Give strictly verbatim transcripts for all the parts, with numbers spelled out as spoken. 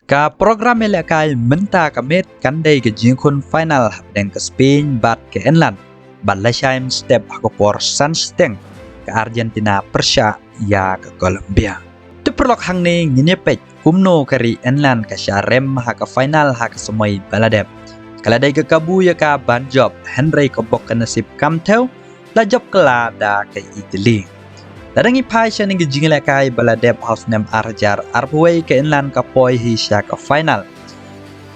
Ka program ïalehkai mynta ka miet kan dei ka jingkhun final hapdeng ka Spain bad ka England, bad lashai mynstep ha ka por san shiteng ka Argentina pyrshah ïa ka Colombia. Te paralok, hangne ngin ïa peit kumno ka ri England ka shah rem ha ka final ha ka samoi ba la dep. Ka la dei ka kabu ïa ka ban jop, hynrei ka bok ka nasib kam thew, la jop kylla da ka Italy. Lada ngi phai sha kane ka jingïalehkai ba la dep ha u snem ar hajar arphew wei, ka England ka poi hi sha ka final.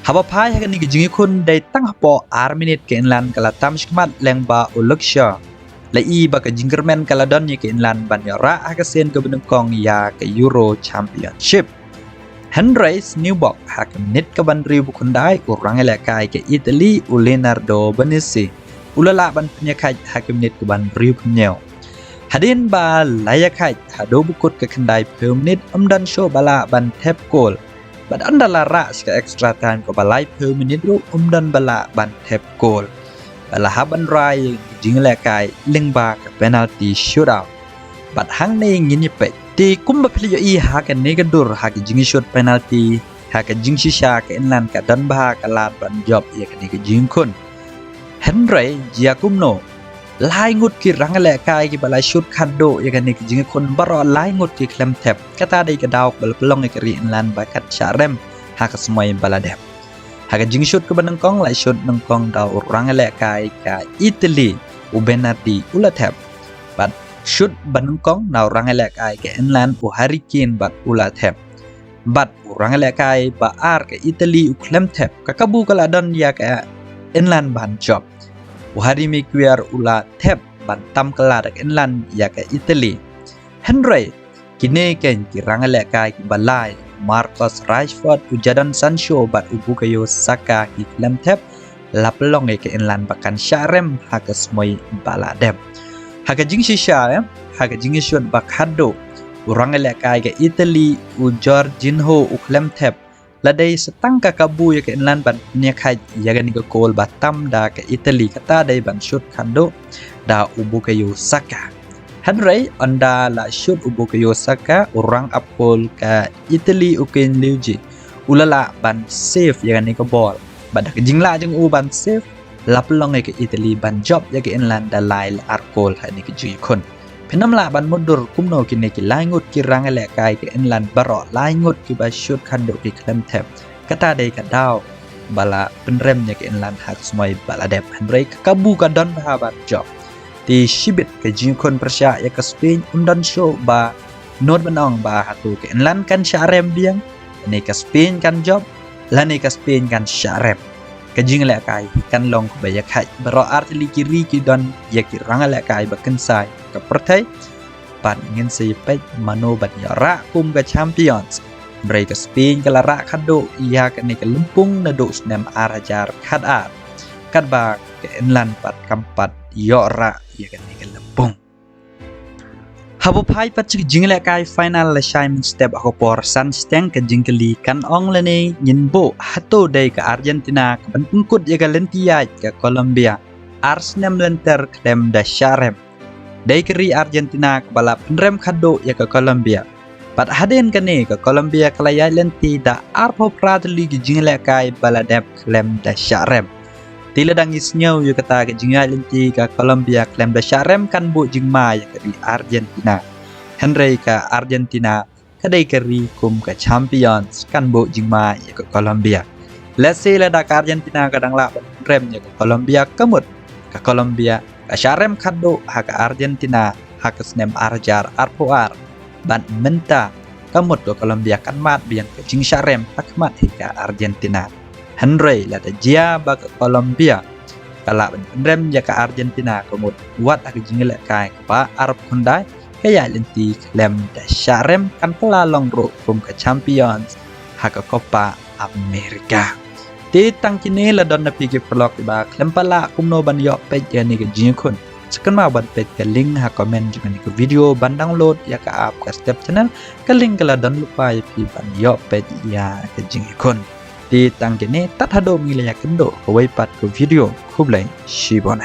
Haba phai ha kane ka jingïakhun, dei tang hapoh ar minit ka England ka la tam shakhmat lyngba u Luke Shaw. La i ba ka jingkyrmen ka la don ïa ka England ban ïoh rah ha ka sien kaba nyngkong ïa ka Euro Championship. Hynrei sniewbok, ha ka minit kaba hynriew phew khyndai, u rangïalehkai ka Italy u Leonardo Bonucci u la lah ban pynïakhaid ha ka minit kaba hynriew phew hynñiew. Hadien ba la ïakhaid haduh ba kut ka khyndai phew minit, ym don shuh ba lah ban thep kol. Bad ynda la rah sha ka extra time kaba laiphew minit ruh, ym don ba lah ban thep kol. Ba la hap ban rai ka jingïalehkai lyngba ka penalty shootout. Bad hangne ngin ïa peit. Te kumba phi la ïohi ha kane ka dur, ha ka jingshut penalty, ha ka jingshisha ka England ka don bha ka lad ban jop ïa kane ka jingkhun. Hynrei jia kumno, lai ngut ki rangïalehkai kiba la shut khatduh ïa kane ka jingkhun, baroh lai ngut ki khlem thep. Kata dei ka daw ba la pynlong ïa ka ri England ba kan shah rem ha ka samoi ba la dep. Ha ka jingshut kaba nyngkong, la shut nyngkong da u rangïalehkai ka Italy u Bernardi, u la thep. Bad shut ba nyngkong na u rangïalehkai ka England u Harry Kane bad u la thep. Bad u rangïalehkai ba ar ka Italy u khlem thep. Ka kabu ka la don ïa ka England ban jop. U Harry Maguire u la thep ban tam kylla da ka England ïa ka Italy. Hynrei kine keiñ ki rangïalehkai kiba lai, Marcus Rashford, u Jadon Sancho bad u Bukayo Saka ki khlem thep, la pynlong ïa ka England ba kan shah rem ha ka samoi ba la dep. Ha ka jingshisha, eh, ha ka jingshut ba khatduh, u rangïalehkai ka Italy u Jorginho u khlem thep. La dei sa tang ka kabu ïa ka England ban pynïakhaid ïa kane ka kol ba tam da ka Italy, kata dei ban shut khatduh da u Bukayo Saka. Hynrei ynda la shut u Bukayo Saka, u rang ap kol ka Italy u Kane Liuzzi u la lah ban save ïa kane ka bol. Bad da ka jinglah jong u ban save, la pynlong ïa ka Italy ban jop ïa ka England da lai la ar kol ha kane ka jingkhun. Phin ym lah ban mutdur kumno kine ki lai ngut ki rangïalehkai ka England baroh lai ngut kiba shut khatduh ki khlem thep. Kata dei ka daw ba la pynrem ïa ka England ha ka samoi ba la dep. Hynrei ka kabu ka don bha ban jop. Te shibit ka jingkhun pyrshah ïa ka Spain, ym don shuh ba nud ban ong ba hato ka England kan shah rem biang, lane ka Spain kan jop, lane ka Spain kan shah rem. Ka jingïalehkai kan long kaba ïakhaid. Baroh ar tylli ki ri ki don ïa ki rangïalehkai ba kynsai ka pyrthei. Bad ngin sa ïa peit mano ban ïoh rah kum ka champions. Hynrei ka Spain ka la rah khatduh ïa kane ka lympung naduh snem ar hajar khatar. Katba ka England pat kam pat ïoh rah ïa kane ka lympung. Haba phai pat sha ka jingïalehkai final lashai mynstep ha ka por san shiteng, ka jingkylli kan ong lane ngin buh, hato dei ka Argentina kaban pynkut ïa ka lynti ïaid ka Colombia ar snem lynter khlem da shah rem? Dei ka ri Argentina kaba la pynrem khatduh ïa ka Colombia. Bad hadien kane ka Colombia ka la ïaid lynti da arphew phra tylli ki jingïalehkai ba la dep khlem da shah rem. Te lada ngi sngew ïa kata ka jingïaid lynti ka Colombia khlem da shah rem kan buh jingma ïa ka ri Argentina. Hynrei ka Argentina ka dei ka ri kum ka champions, kan buh jingma ïa ka Colombia. Lehse lada ka Argentina ka dang lah ban rem ïa ka Colombia, ka mut ka Colombia ka shah rem khatduh ha ka Argentina ha ka snem ar hajar arphew ar. Bad mynta ka mut ka Colombia kan mad biang ka jingshah rem ha khmat hi ka Argentina. Hynrei lada jia ba ka Colombia ka lah ban pynrem ïa ka Argentina, ka mut wat ha ka jingïalehkai kaba arphew khyndai, ka ïaid lynti khlem da shah rem, kan kylla long ruh kum ka champions ha ka Copa America. Te tang kine la don na phi ki paralok kiba khlem pat lah kumno ban ïoh peit ïa kane ka jingïakhun. Sa kynmaw ban peit ka link ha comment jong kane ka video ban download ïa ka app ka Step Channel. Ka link ka la don lypa ïa phi ban ïoh peit ïa ka jingïakhun. Te tang kine, tad haduh ba ngin ïakynduh kawei pat ka video. Khublei shibun.